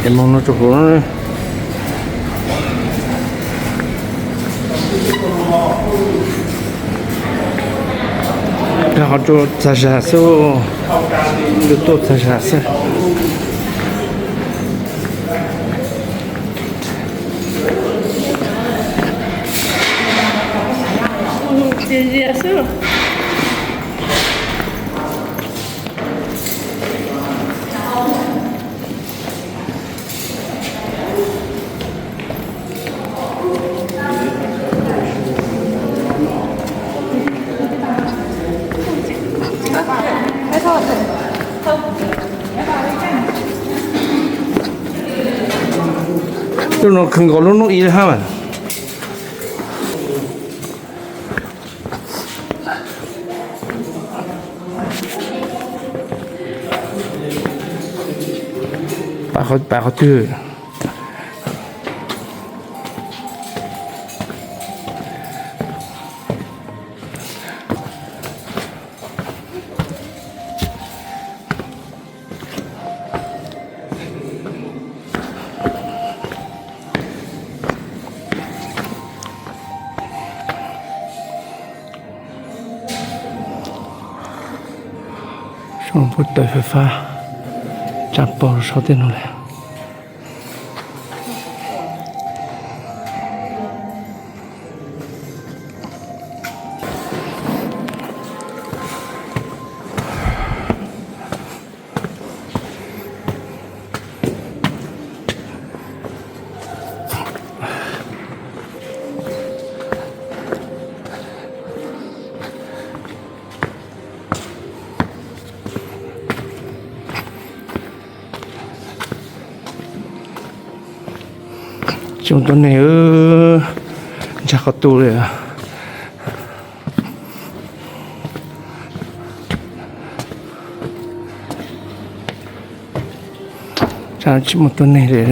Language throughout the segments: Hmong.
Es moog no rua huv, rua qhov rua txag zag xwb, rua tuaj txag zag xwb. Lub no kawg nkaus lub hnub ib hab mas. Pav qhov twg? Sab puab taws fais fab tsaa paug sau tej nuav le. Tsi muaj tuab neeg, ntsag qhov tu li. Tsi muaj tuab neeg li.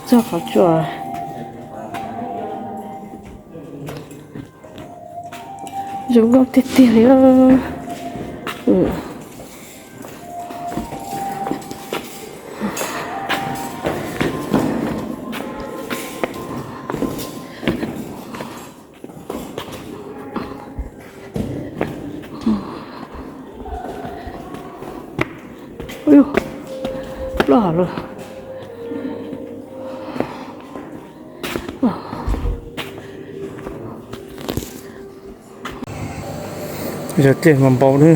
Txog qhov tsua, zoo nkauj tiag tiag li. Ub, ploj lawm. Cov dlej mas npau na.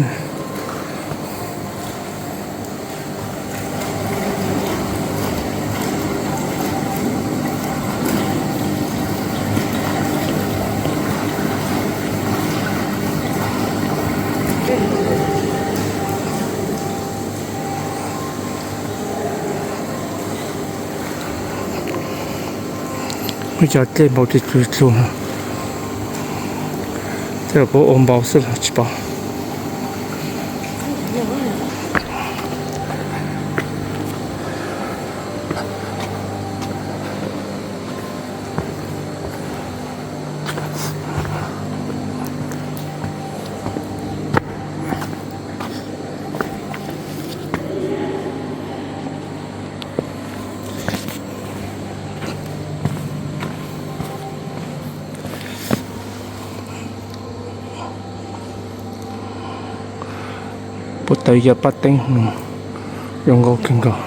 Cov dlej npau tes tus tus, tej zaum puab ua npau xwb los tsis paub. Ua tau yog paj teeb no, zoo nkauj kawg nkaus.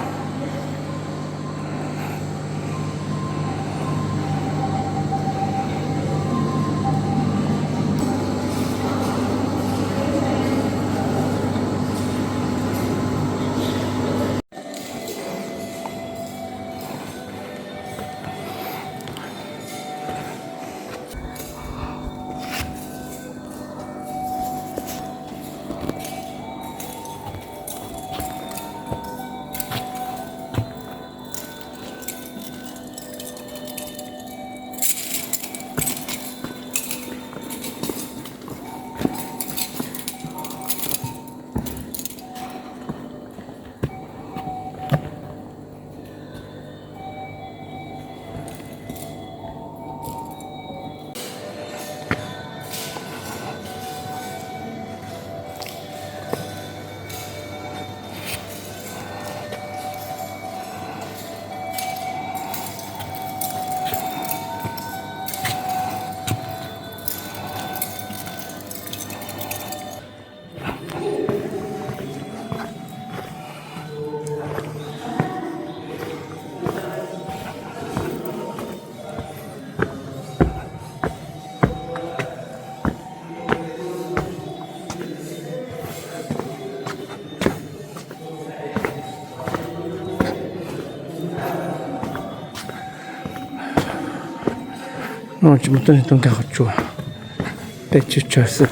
No tsis muaj tuaj neeg tuaj nkag qhov tsua, peb tsawg tsawg xwb.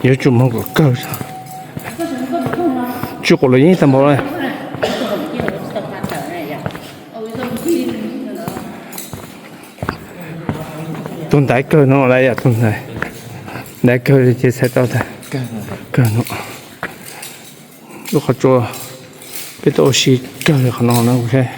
Yuav tsum moog kom kawg, tsi quas luas yeej tag npaum le. Tug ntaiv kawg no lawm yom, tug ntaiv, ntaiv kawg li ces txhais tau tas kawg no. Lub qhov tsua peb tuaj ua si kawg li qhov no na kuv saib.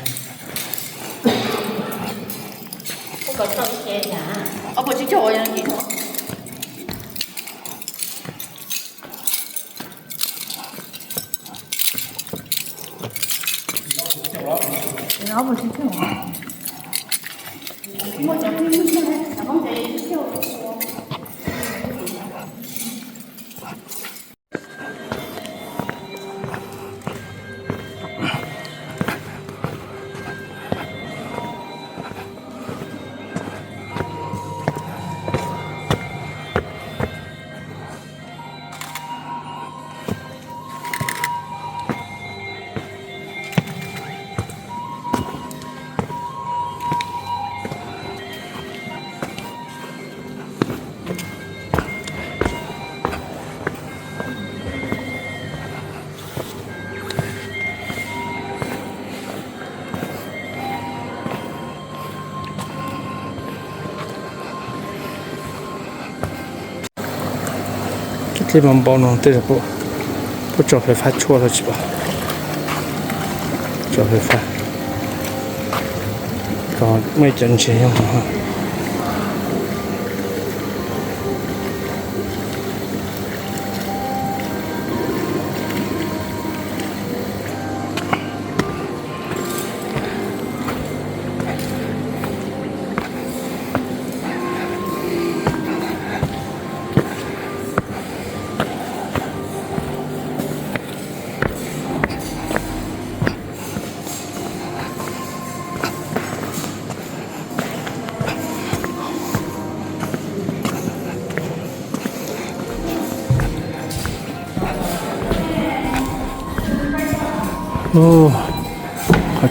Dlej npau npau no tej zaum puab tso fais fab tshuaj los tsis pom. Tso fais fab, muaj ib cov ntses nyob hov. Qhov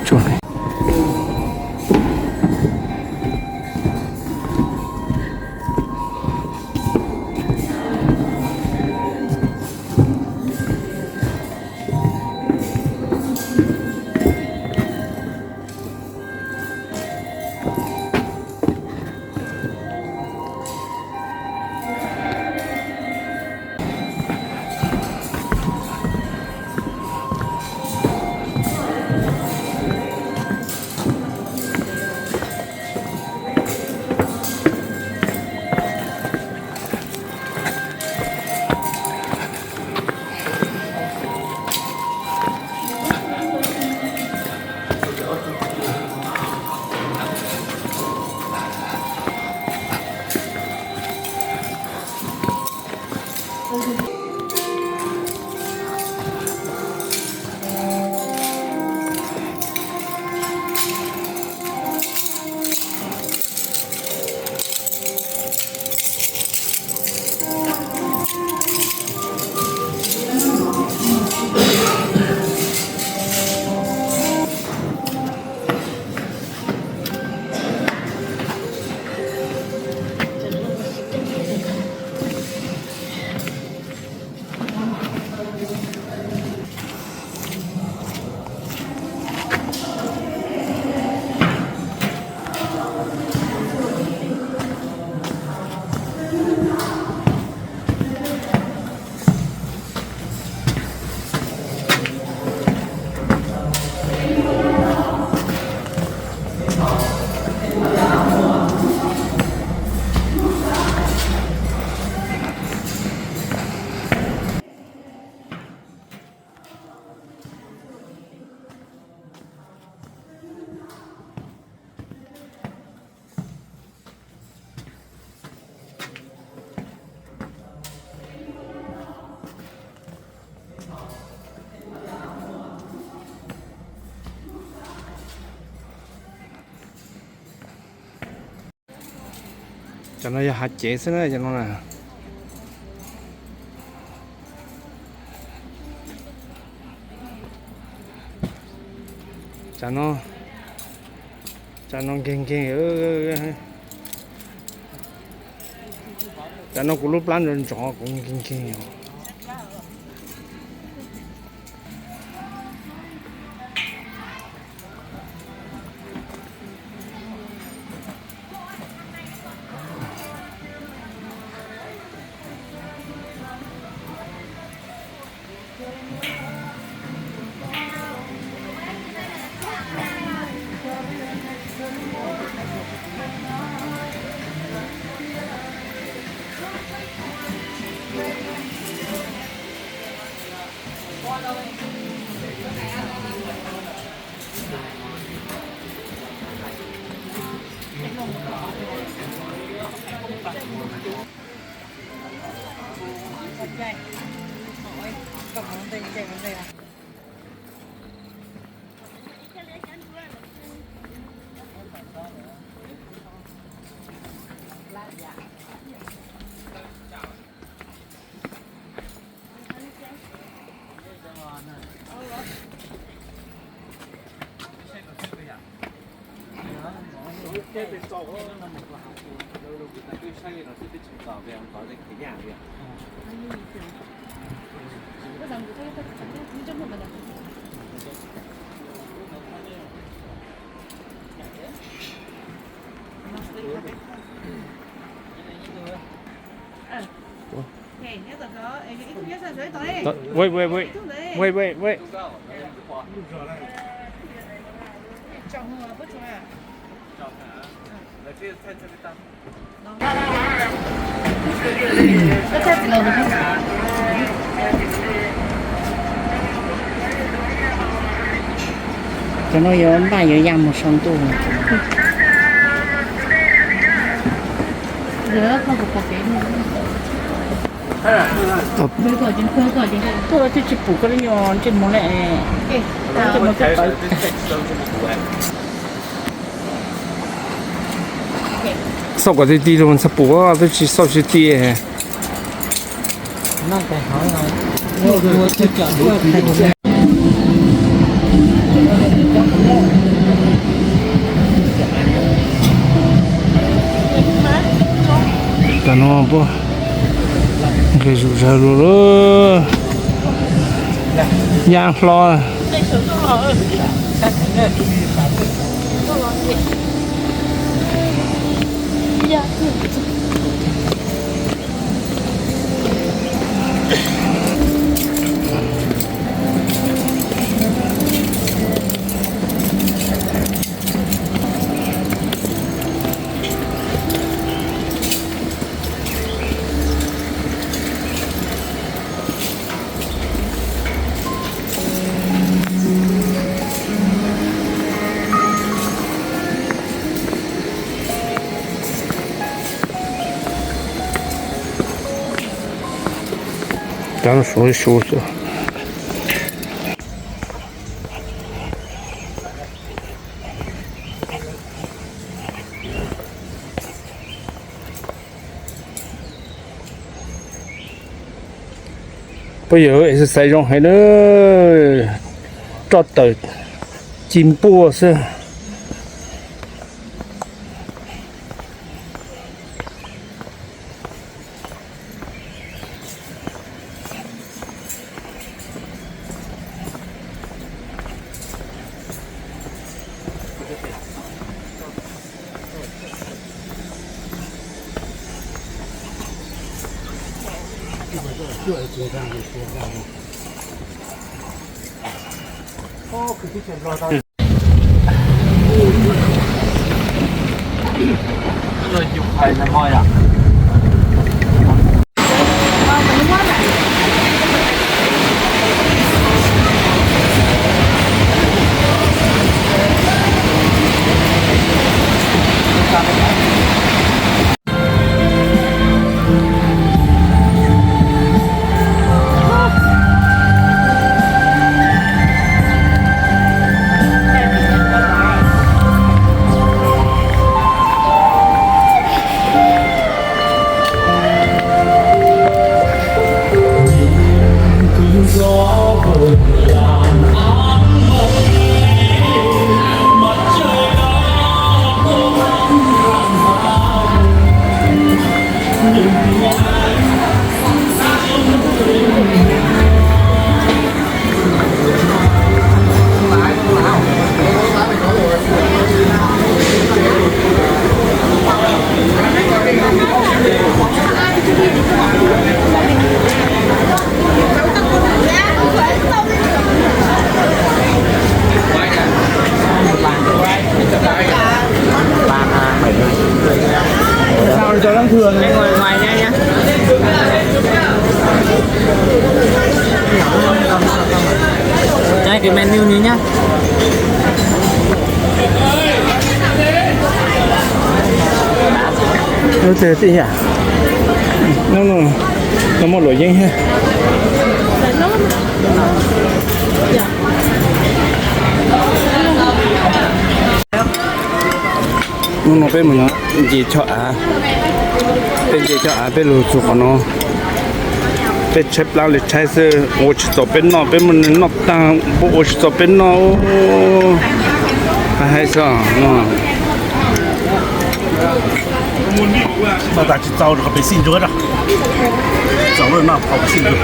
tsua. Cov no yog hav cev xwb na, cov no na. Cov no, cov no nkeeg nkeeg. Cov no kuv lub plab nrov nrov, kuv nkeeg nkeeg. Wait, wait, wait. Wait, wait, wait. Cov no yuav npaj yuav ya mus sau ntuj. Tuaj los twb tsis pum koj lub nyuag ntsej muag ne. Xauj kom ti ti los txhob pum, twb tsis xauj tsis ti. Noj tes hauv no. Ua ua tag cov duab tag. No puab nqis zom zaws lug lawm. Yaj hlo. Cov no su li su xwb. Puab yog exercise zoo heev na, roj tawm ci npuaj xwb. Cho cái menu này nhá. Lub twg tij yam? No, no, no muaj luam yeeb thiab. Hnub no peb mus nce choj av, peb nce choj av peb lug txug qhov no. Peb tshaib plab li tshaib xwb, ua tsis txaus peb noj, peb muaj neeg noj taag, puab ua tsis txaus peb noj. Hais xwb no. Noj tas tsis txaus, qhov pem xij ntsuag, txaus lawm no qhov pem xij ntsuag.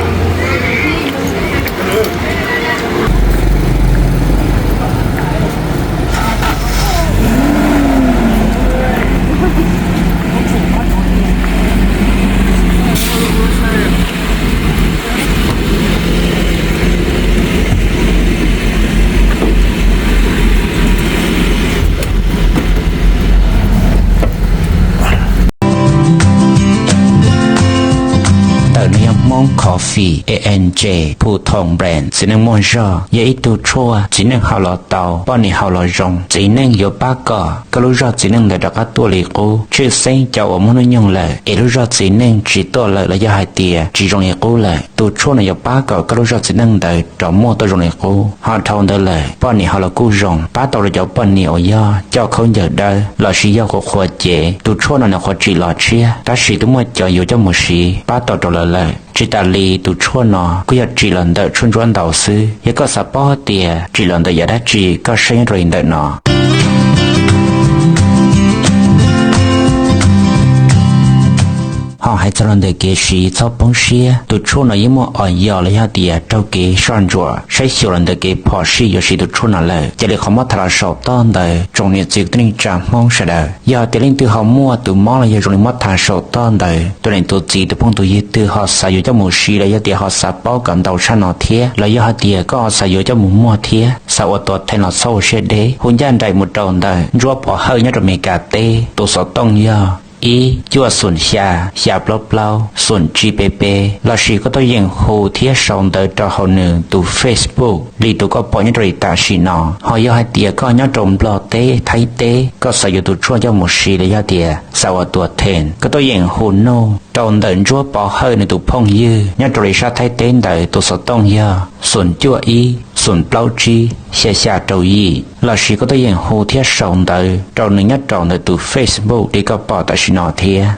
Ntawm no yog Hmoob Coffee A N J Phu Thoo Brand, txiv neej muaj zog, yog ib tug tshuaj txiv neej haus los tau, poj niam haus los zoo. Txiv neej yuav pab kom koj lub zog txiv neej ntawd rov qab tuaj li qub. Tshwj xeeb cov uas muaj hnub nyoog lawm es lub zog txiv neej tsis tuaj lawm los yog hais tias tsis zoo li qub lawm, tus tshuaj no yuav pab kom koj lub zog txiv neej ntawd rov muaj tuaj zoo li qub. Ho dhau ntawd lawm, poj niam haus los kuj zoo, pab tau rau cov poj niam uas yog coj khaub ncaws dawb lossis yog qhuav qhuav cev. Tus tshuaj no nws qhuav tsim los tshiab, tab sis twb muaj cov yuav coj mus siv pab tau rau lawv lawm. Tsis tas li, tus tshuaj no kuj yog tsim los ntawm tshuaj ntsuab ntaus xwb. Yog koj xav paub tias tsim los ntawm yam dab tsi, koj saib nyob rau li ntawm no. Ho Txog los ntawm kev siv txhob poob siab, tus tshuaj no yeej muaj os yos los yog tias raug kev soj ntsuam saib xyuas los ntawm kev phom sij yuav siv tus tshuaj no lawm. Cia li qhov muab tham los saum toj ntawd tsoom niam txiv kwv tij neej tsa Hmoob sawv daws, yog hais tias leej twg ho muaj tus mob los yog zoo li muab tham saum toj ntawd, tus niam tus txiv tus phooj tus ywg twg ho xav yuav coj mus siv los yog tias ho xav paub kom ntau tshaj no thiab los yog hais tias koj ho xav yuav coj mus muag thiab xav ua tuam theej los txhob ua siab deb, hu ncaj nraim mus rau ntawm Ntsuab Pov Hawj nyob rau Amelikas teb, tus xov tooj yog ib cuaj xoom xya xya plaub plaub xoom tsib peb peb, lossis koj tuaj yeem hu thiab sau ntawv rau hauv nws tus Facebook li tus koj pom nyob rau li tam sim no. Ho yog hais tias koj nyob rau Nplog teb, Thaib teb, koj xav yuav tus tshuaj coj mus siv los yog tias xav ua tuam theej, koj tuaj yeem hu nug rau ntawm Ntsuab Pov Hawj nws tus phooj ywg nyob rau li sab Thaib teb ntawd, tus xov tooj yog xoom cuaj ib xoom plaub tsib xya xya rau yim, lossis koj tuaj yeem hu thiab sau ntawv rau nws nyob rau ntawm tus Facebook li koj pom tam sim no thiab.